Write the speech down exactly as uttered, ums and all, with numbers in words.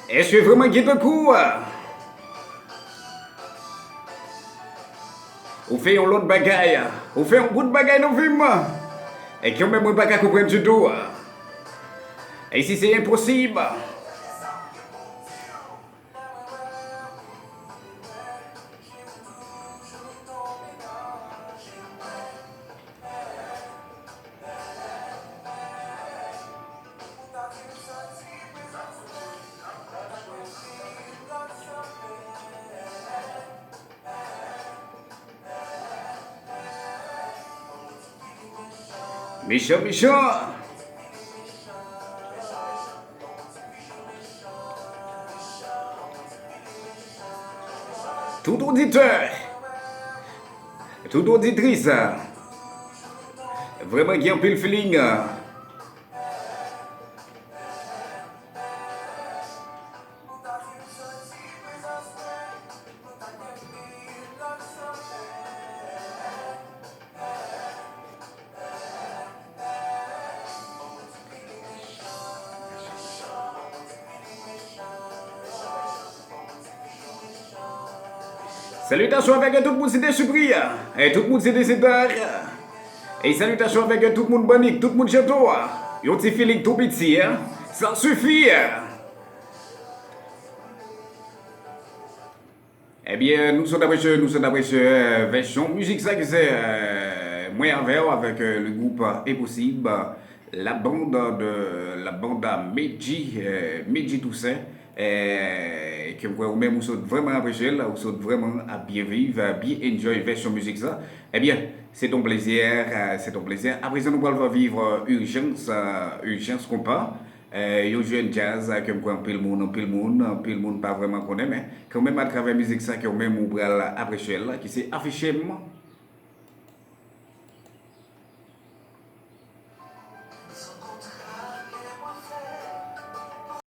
Èske vrèman gen tankou ou fè yon lòt bagay? Ou fè yon bout bagay nan vi m. E ke mwen, mwen pa ka konprann ditou. E si se enposib? Mechan, mechan. Tout oditè, tout oditris, vrèman gen anpil feeling. Salitasyon avèk tout moun Sentespri a, e tout moun Sentespri a, e salitasyon avèk tout moun Bannik, tout moun Chato a. Yon ti feeling tou piti, sa sifi. Ebyen, nou sot apresye, nou sot apresye vèsyon mizik sa ki se, euh, mwen avè w avèk, euh, le groupe Impossible, la bande de, la bande Medji, euh, Medji Toussaint, euh, ke m kwè ou menm ou sot vrèman apresye l, ou sot vrèman ap byen viv, byen enjoy vèsyon mizik sa. Ebyen, se ton plezi, euh, se ton plezi. Aprezan nou pral fè viv, euh, Urgence, euh, Urgence Konpa. Eh, yon jèn djaz, eh, ke m kwè anpil moun, anpil moun, anpil moun pa vrèman konnen, men kanmenm atravè mizik sa ke w menm ou pral apresye l, ki se Afiche M,